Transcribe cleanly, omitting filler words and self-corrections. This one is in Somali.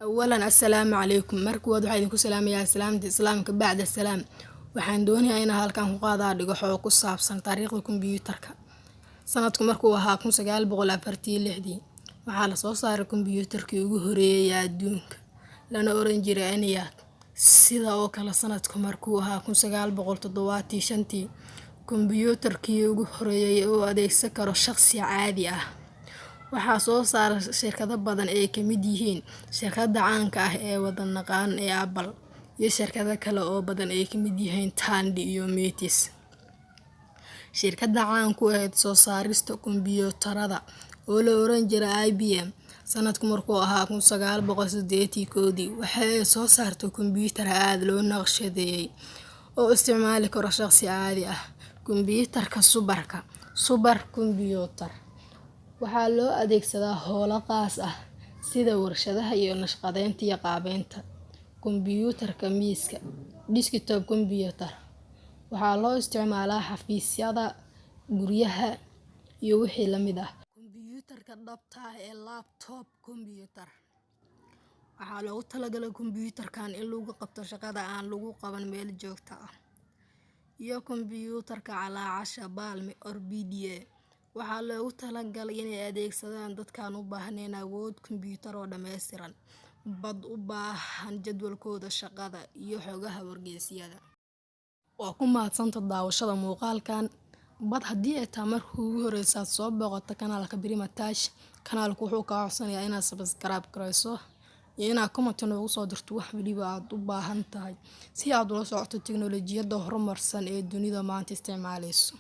Awalan, assalaamu calaykum. Marka koowaad waxaa idinku salaamayaa salaamta Islaamka. Bacda salaam, waxaan doonayaa inaan halkan ku qaadaa dhigo oo ku saabsan taariikhda kombiyuutarka. Sanadku markuu ahaa 1946-dii, waxaa lasoo saaray kombiyuutarkii ugu horeeyay ee adduunka, lana oran jiray ENIAC. Sida oo kale, sanadku markuu ahaa 1975-tii, kombiyuutarkii ugu horeeyay oo adeegsan karo shaqsi caadi ah waxaa soo saaray shirkado badan, ay ka mid yihiin shirkadda caanka ah ee wada naqaan ee Apple iyo shirkado kale oo badan, ay ka mid yihiin Tandy iyo Mitis. Shirkadda caan ku ahayd soo saarista kombiyuutarada oo la oran jiray IBM, sanadku markuu ahaa 1981-dii, waxa ay soo saartay kombiyuutar aad loo naqshadeeyay oo isticmaali karo shaqsi caadi ah, kombiyuutarka super-ka, super computer. Waxaa loo adeegsadaa howlo qaas ah sida warshadaha iyo naqshadeynta iyo qaabeynta. Kombiyuutarka miiska, desktop computer, waxaa loo isticmaalaa xafiisyada, guryaha iyo wixii la mid ah. Kombiyuutarka dhabta ah ee laptop computer waxaa loogu talagalay kombiyuutarkan in lagu qabto shaqada aan lagu qaban meel joogto ah. Iyo kombiyuutarka calaacasha, Palm or PDA, waxaa loogu talagalay inay adeegsadaan dadkaan u baahnayn awood kombiyuutar oo dhammaystiran, bad u baahan jadwalkooda shaqada iyo xogaha wargeysyada. Waa ku mahadsanta daawashada muuqaalkan. Bad haddii ay tahay markii ugu horeysa aad soo booqato kanaalka Prima Touch, kanaalku wuxuu kaa codsanayaa inaad subscribe gareyso iyo inaad comment noogu soo dirto wax waliba aad u baahan tahay, si aad ula socoto tiknoolajiyadda horumarsan ee dunida maanta isticmaaleyso.